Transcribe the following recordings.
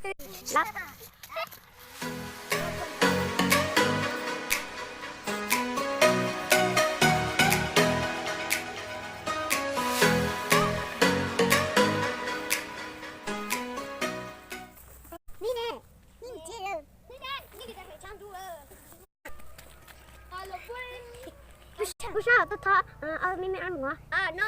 Ua sab, tau thov me me a muv no.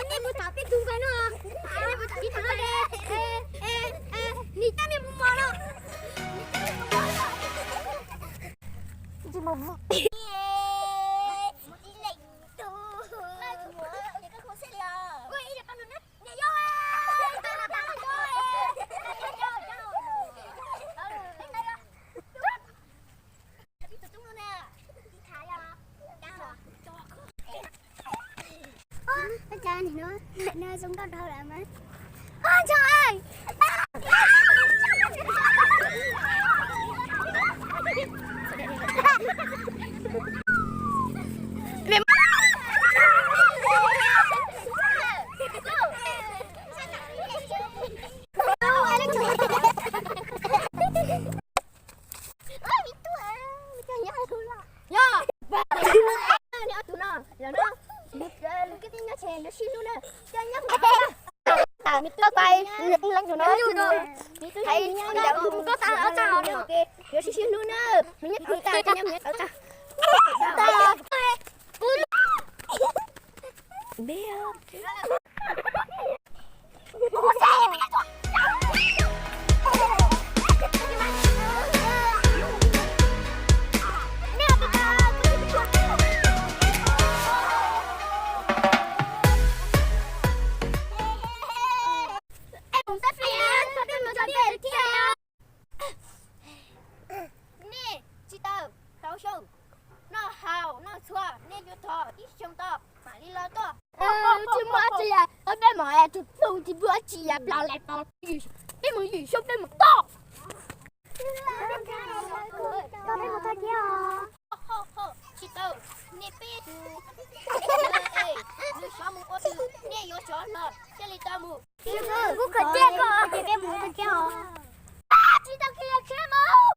Nej mus tom peb tug nqaij no, nej mus tom peb tug nqaij, nim tab nej mus mos no. Nej tsis tau tau xyoo, noj haus noj txhua, nej yuav thov ib xyoos ntau mam li los tuaj. Tsis muaj dab tsi, peb mam tus ploog tsis muaj dab tsi, plaws lais pos, peb mus yim xyoob peb mus toj. Tsis tau, nej peb tus, nws xyov mus ua twg, nej yuav xyov los thiaj li tau mus. Kuv kawm tiag koj ces peb mus ua twg thiab os? Tsis tau kiag los tsheb mas.